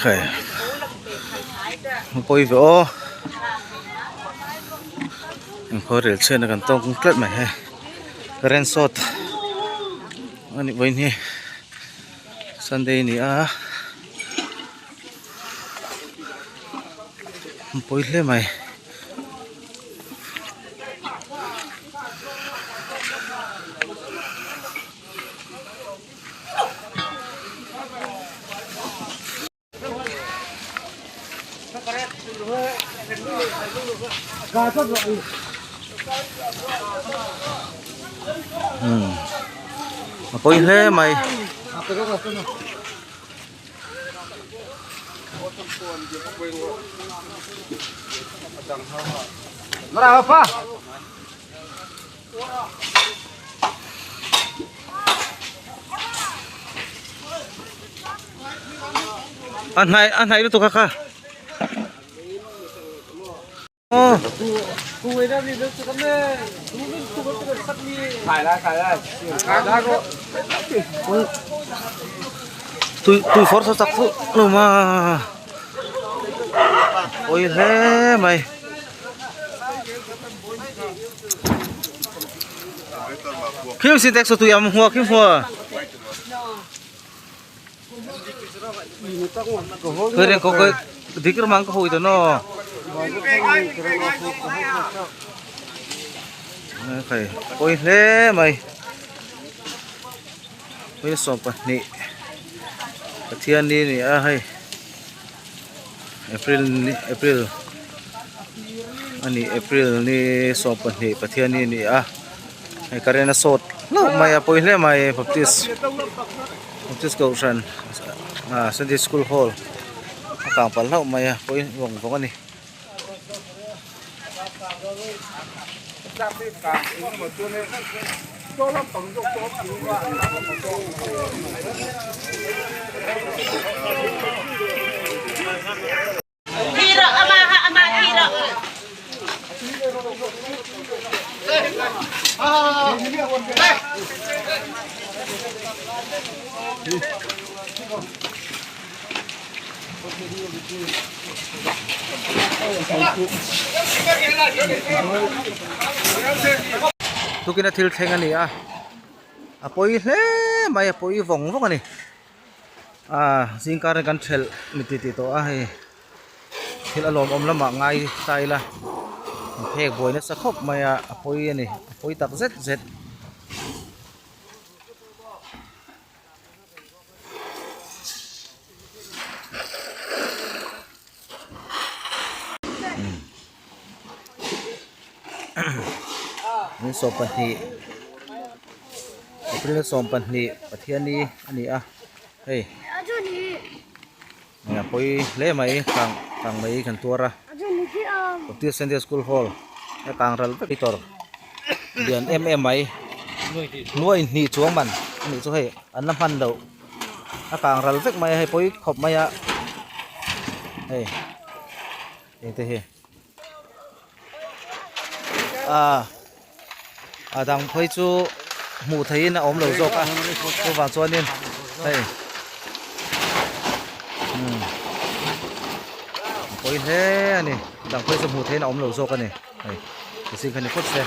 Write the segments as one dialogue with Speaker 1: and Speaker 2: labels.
Speaker 1: Khai pawi ve aw engkhaw rel chhiatna kan tawk tlat mai hei current short a nih vawiin hi sunday a ni a pawi hle mai. A pawi hle mai. A hnai a hnai lutuk a kha. Aw. Tui tui fawr saw chak fuh lo ma. Pawi hle mai. Khim sintex saw tui am hua khim hua. Khơi reng có cái đi cái mang có hội đó nó khai pawi hle mai pawi 12 Pathian ni ni a hei April ni April ani April ni 12 Pathian ni ni a hei current a sawt hlauh mai a pawi hle mai Baptist Baptist kohhran ah Sunday school hall a kang palh hlauh mai a pawi vawng vawng a ni. Tukin a thil thleng a ni a a pawi hle mai a pawi vawng vawng a ni ah zingkar kan thelh mi ti tih tawh a hei thil a lawmawm lamah ngai ta ila phek buai nasa khawp mai a a pawi a ni a pawi tak zet zet. Ni 12 April 12 Pathianni a ni a hei a pawi hle mai kang kang mai kan tuar a Baptist Sunday School Hall a kang ral vek tawr lian em em mai nuai hnih chuang man a nih chu hei an la hman loh a kang ral vek mai a hei pawi khawp mai a hei engte hi ah a dang phei chu hmuh theihin a awm lo zawk a chuvang chuanin hei umm a pawi hle a ni a dang phei chu hmuh theihin a awm lo zawk a ni hei mihring kha ni phawt se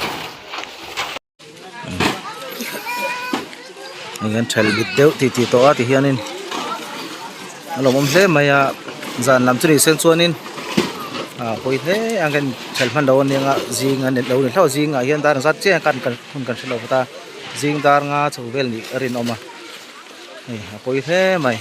Speaker 1: hei an ṭhelh bit deuh tih tih tawh a ti hianin a lawmawm hle mai a zan lam chu ni sen chuanin ah pawi hle ang kan ṭhelh hman lo ania nga zing a lo ni hlauh zingah hian dar zat chiah kan kan hun kan hre lo phawt a zing dar nga chho vel nih a rinawm a hei a pawi hle mai.